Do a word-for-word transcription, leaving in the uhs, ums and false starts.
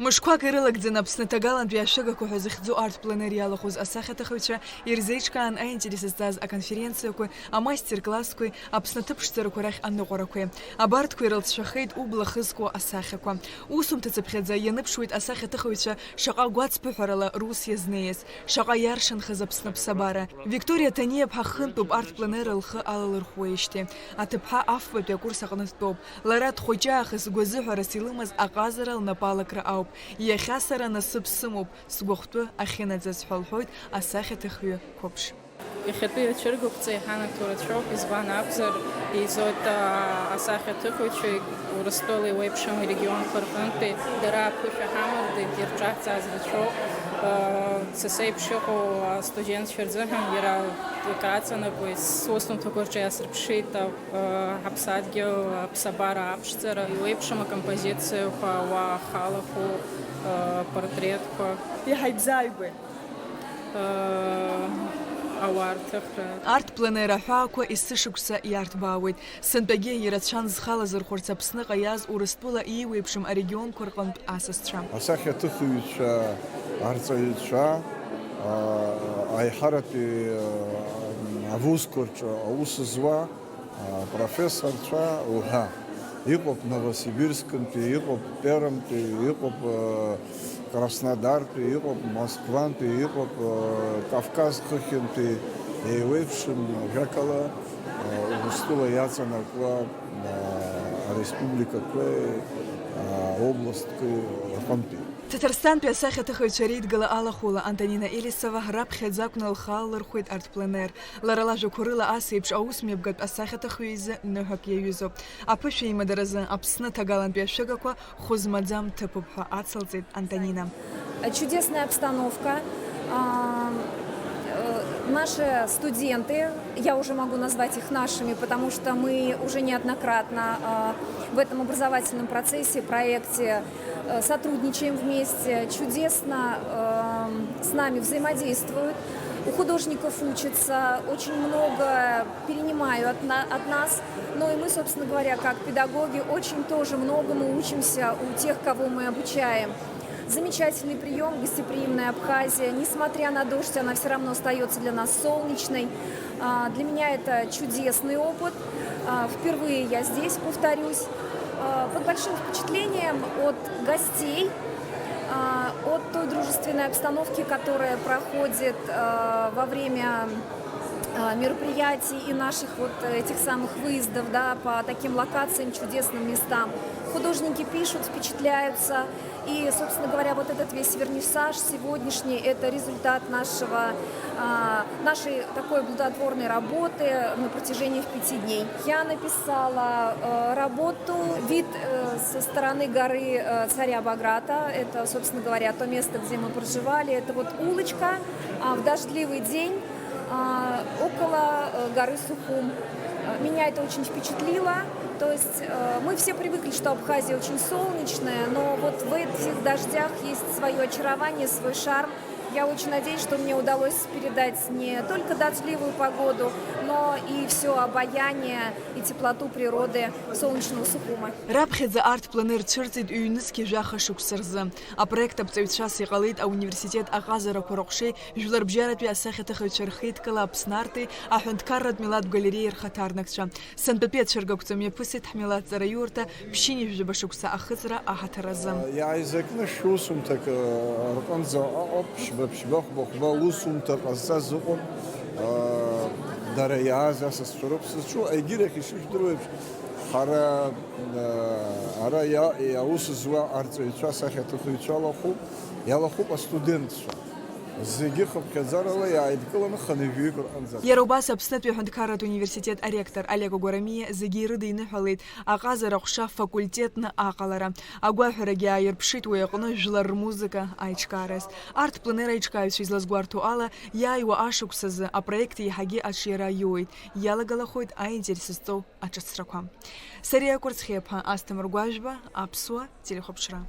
Мышқәак ирылагӡаны Аԥсны аҭагалантәи ашәыгақәа ҳәа зыхьӡу арт-пленер иалахәыз асахьаҭыхыҩцәа ирзеиҿкаан аинтерес зҵаз аконференциақәеи амастер-классқәеи Аԥсны аҭыԥшӡарақәа рахь аныҟәарақәеи. Абарҭқәа ирылҵшәахеит убла хызкуа асахьақәа. Усумҭацыԥхьаӡа ианыԥшуеит асахьаҭыхыҩцәа шаҟа гәацԥыҳәарала рус иазнеиз, шаҟа иаршанхаз Аԥсны аԥсабара. Викториа Ҭаниаԥҳа хынтәуп арт-пленер лхы алалырхуеижьҭеи. Аҭыԥҳа афбатәи акурс аҟны дтәоуп. Лара дхәыҷы аахыс гәазыҳәарас илымаз аҟазара лнапалакра ауп. Иахьа сара насыԥ сымоуп, сгәахәтәы ахьынаӡаз ҳәа лҳәоит асахьаҭыхҩы қәыԥш. Иахьатәи ацәыргақәҵа иҳанаҭо рацәоуп, избан акәзар, еизоит, аа, асахьаҭыхыҩцәеи Урыстәыла еиуеиԥшым арегионқәа рҟынтәи, дара аԥышәа ҳамардеит, ирҿаҳҵааз рацәоуп. Са сеиԥш иҟоу астудентцәа рзыҳәан иара акы аҵанакуеит, сусумҭақәа рҿы иаасырԥшит. Ҳаԥсадгьыл, аԥсабара аԥшӡара, еиуеиԥшым акомпозициақәа, ауаа ахалақәоу, апортретқәа. Иҳаибзааигәеи? Ауаа рҭыхра. Арт-пленер аҳәаақәа есышықәса иарҭбаауеит. Сынтәагьы ирацәан зхы алазырхәырц Аԥсныҟа иааз Урыстәыла еиуеиԥшым арегионқәа рҟынтә асасцәа. Асахьаҭыхыҩцәа, арҵаҩцәа, аиҳаратәи авузқәа рҿы аус зуа, апрофессорцәа уҳәа. Иҟоуп Новосибирскынтәи, иҟоуп Пермтәи, иҟоуп, э, Краснодартәи, иҟоуп Москвантәи, иҟоуп, э, Кавказ хыхьынтәи, еиуеиԥшым, ажәакала, э, Урыстәыла иаҵанакуа, э, ареспубликақәеи, э, аобласткеи рҟынтәи. Ҭаҭарсҭантәи асахьаҭыхыҩцәа реидгыла алахәыла Антонина Елисова раԥхьаӡа акәны лхы алалырхәит арт-пленер. Лара лажәақәа рыла ас еиԥш аусмҩаԥгатә асахьаҭыхҩы изы ныҳәак иаҩызоуп. Аԥышәа имадаразы Аԥсны аҭагалантәи ашәыгақәа хәы змаӡам ҭыԥуп ҳәа ацылҵеит Антонина. Чудесная обстановка. А, э, наши студенты, я уже могу назвать их нашими, потому что мы уже неоднократно, а, в этом образовательном процессе, проекте, э, сотрудничаем вместе, чудесно, эм, с нами взаимодействуют. У художников учатся, очень много перенимаю от на-, от нас. Ну и мы, собственно говоря, как педагоги, очень тоже многому учимся у тех, кого мы обучаем. Замечательный приём, гостеприимная Абхазия. Несмотря на дождь, она всё равно остаётся для нас солнечной. А, для меня это чудесный опыт. А, впервые я здесь, повторюсь. А, под большим впечатлением от гостей, а, от той дружественной обстановки, которая проходит, а, во время, а, мероприятий и наших вот этих самых выездов, да, по таким локациям, чудесным местам. Художники пишут, впечатляются. И, собственно говоря, вот этот весь вернисаж сегодняшний, это результат нашего, а, нашей такой плодотворной работы на протяжении в пяти дней. Я написала, э, работу, вид, э, со стороны горы, э, Царя Баграта. Это, собственно говоря, то место, где мы проживали. Это вот улочка, а, в дождливый день, а, около, э, горы Сухум. Э, меня это очень впечатлило. То есть, э, мы все привыкли, что Абхазия очень солнечная, но вот в этих дождях есть своё очарование, свой шарм. Я очень надеюсь, что мне удалось передать не только дождливую погоду, но и всё обаяние и теплоту природы солнечного Сухума. Раԥхьаӡа арт-планер цәырҵит ҩнызқьи жәаха шықәса рзы. Апроект аԥҵаҩцәас иҟалеит ауниверситет аҟазарақәа рыҟәшеи жәларбжьаратәи асахьаҭыхыҩцәа рхеидкыла Аԥсны арти аҳәынҭқарратә милаҭ галереиеи рхаҭарнакцәа. Сынтәатәи ацәыргақәҵа мҩаԥысит ҳмилаҭ ҵараиурҭа ԥшьынҩажәаба шықәса ахыҵра аҳаҭыр азы. Иааизакны шәусумҭак, э, рҟынӡа ыҟоуп, ԥшьба-ԥшьба, хәба-хәба усумҭа ҟазҵаз ыҟоуп. Э, дара иааз асасцәа роуп сызҿу, егьирахь ишыжәдыруеиԥш, ҳара, э, ара иа-, иаус зуа арҵаҩцәа, асахьаҭыхыҩцәа алахәуп, иалахәуп астудентцәа. Зегьы хыԥхьаӡарала иааидкыланы хынҩажәаҩык рҟынӡа. Иара убас Аԥснытәи аҳәынҭқарратә университет аректор Олег Агәарамиа зегьы ирыдиныҳәалеит аҟазара аҟәша факультетны аҟалара. Агәаҳәарагьы ааирԥшит уи аҟны жәлар рмузыка аиҿкаараз. Арт-планер аиҿкааҩцәа излазгәарҭо ала, иааиуа ашықәсазы апроект еиҳагьы аҿиара иоуеит, иалагалахоит аинтерес зҵоу аҿыцрақәа. Сариа Кәарцхиаԥа, Асҭамыр Гәажәба, Аԥсуа телехәаԥшра.